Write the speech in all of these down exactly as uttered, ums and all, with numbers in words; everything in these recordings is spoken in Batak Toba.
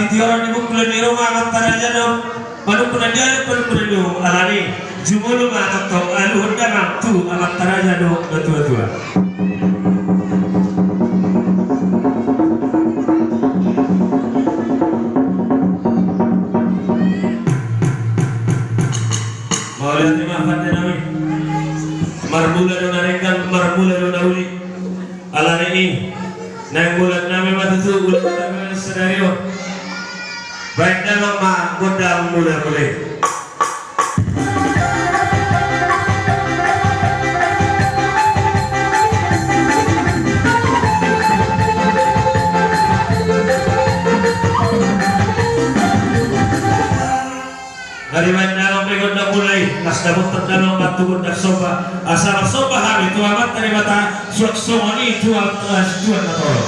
Tioro ni bungkulan ni roha amanta raja do, panungkunan ni adat, panungkunan ni uhum, alani jumolo ma tongtong aluhon damang tu amanta raja dohot natuatua. Mauliate ma pande nami. Marmula do na denggan, marmula do na uli. Alani i, naeng mulak nami ma tutu, mulak nami ma sadari on. Baen damang ma gondang mula mule. Nga dibaen damang be gondang mula i, las dapotan damang ma tu gondang somba, asa marsomba hami tu Amanta Debata, suang songon i tu Amanta Situan na torop.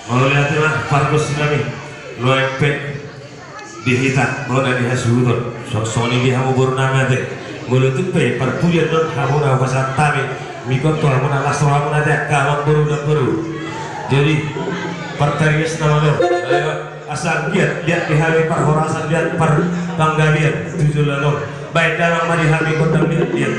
Mauliate ma pargonsi nami. Nuaeng pe di hita bona di hasuhuton, songon i di hamu boru nami ate. Molo tung pe parpudian do on hamuna hupasahat hami, ingkon tu hamuna las rohamuna ate angka amangboru namboru. Jadi partariasna ma on. Asa anggiat liat di hami parhorasan, liat parpanggabean tu joloan on. Baen damang ma di hami gondang liat liat.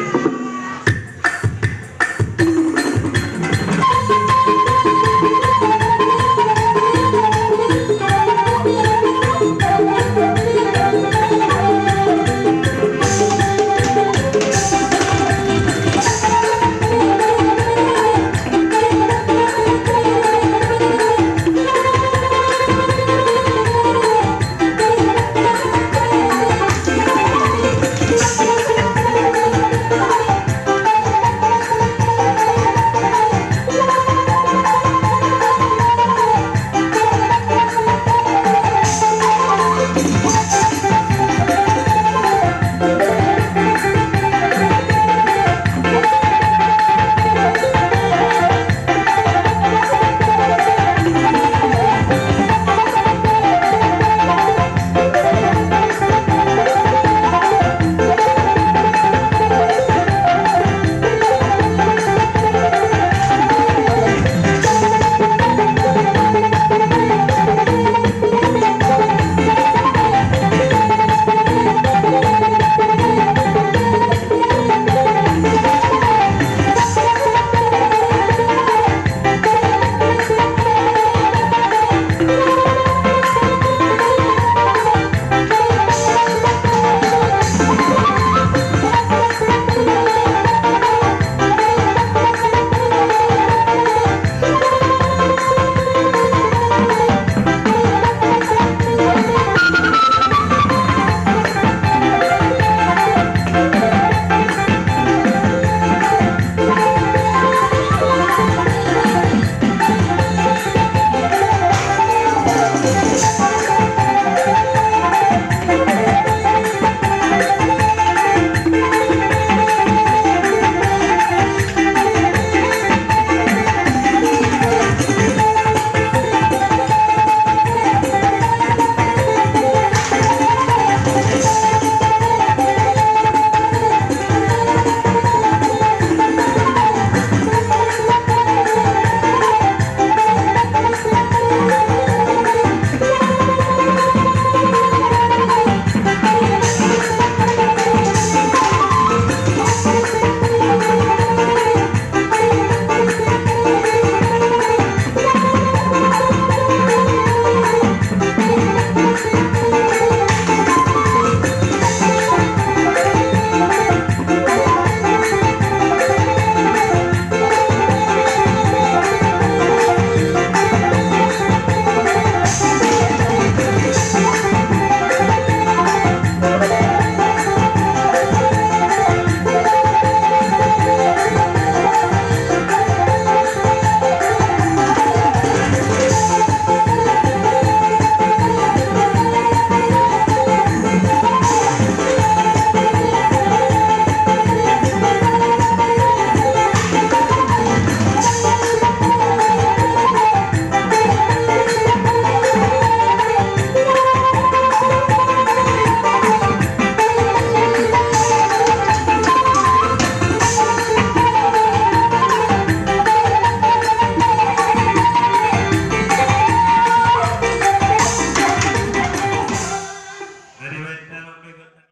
Dibahen dalan do ibana.